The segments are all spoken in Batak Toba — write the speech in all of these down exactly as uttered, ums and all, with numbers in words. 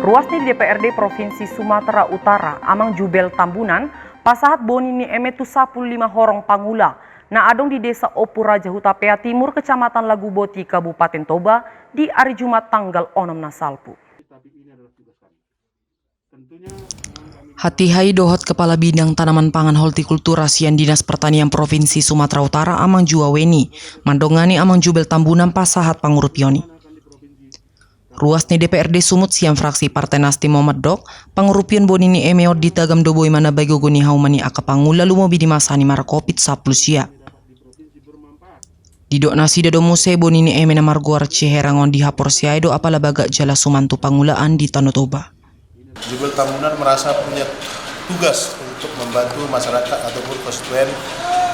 Ruas ni D P R D Provinsi Sumatera Utara, Amang Jubel Tambunan, pasahat boni ni eme tu sapuluh lima horong pangula na adong di Desa Opu Raja Hutapea Timur, Kecamatan Laguboti, Kabupaten Toba, di ari Jumat tanggal onom na salpu. Hatiha i dohot Kepala Bidang Tanaman Pangan Holtikultura sian Dinas Pertanian Provinsi Sumatera Utara, Amang Juaweni, mandongani Amang Jubel Tambunan pasahat pangurupion i. Ruas ni D P R D Sumut sian fraksi Partai Nasdem on mandok, pangurupion boni ni eme on ditagam do boi manambai gogo ni hauma ni angka pangula lumobi di masa ni markovid sapuluh sia. Didok nasida do muse boni ni eme na margoar Ciherang on dihaporseai do apala bagak jala suman tu pangulaan di Tano Toba. Jubel Tambunan merasa punya tugas untuk membantu masyarakat ataupun konstituen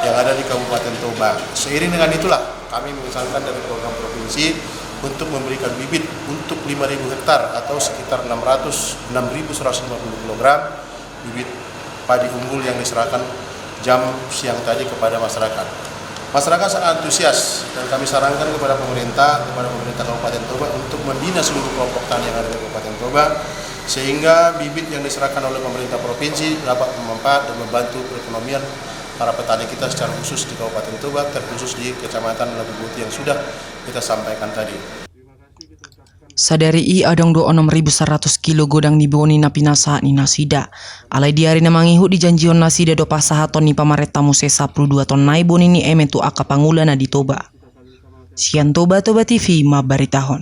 yang ada di Kabupaten Toba. Seiring dengan itulah, kami mengesankan dari program provinsi untuk memberikan bibit untuk lima ribu hektar atau sekitar enam ratus, enam ribu seratus lima puluh kilogram bibit padi unggul yang diserahkan jam siang tadi kepada masyarakat. Masyarakat sangat antusias dan kami sarankan kepada pemerintah, kepada pemerintah Kabupaten Toba untuk membina seluruh kelompok tani yang ada di Kabupaten Toba, sehingga bibit yang diserahkan oleh pemerintah provinsi dapat bermanfaat dan membantu perekonomian para petani kita secara khusus di Kabupaten Toba, terkhusus di Kecamatan Laguboti yang sudah kita sampaikan tadi. Sadari i adong do onom ribu saratus kilo godang ni boni na pinasahat ni nasida. Alai di ari na mangihut dijanjihon nasida do pasahaton ni pamarenta muse sapuluh dua ton nai boni ni eme tu angka pangula na di Toba. Sian Toba, Toba T V mambaritahon.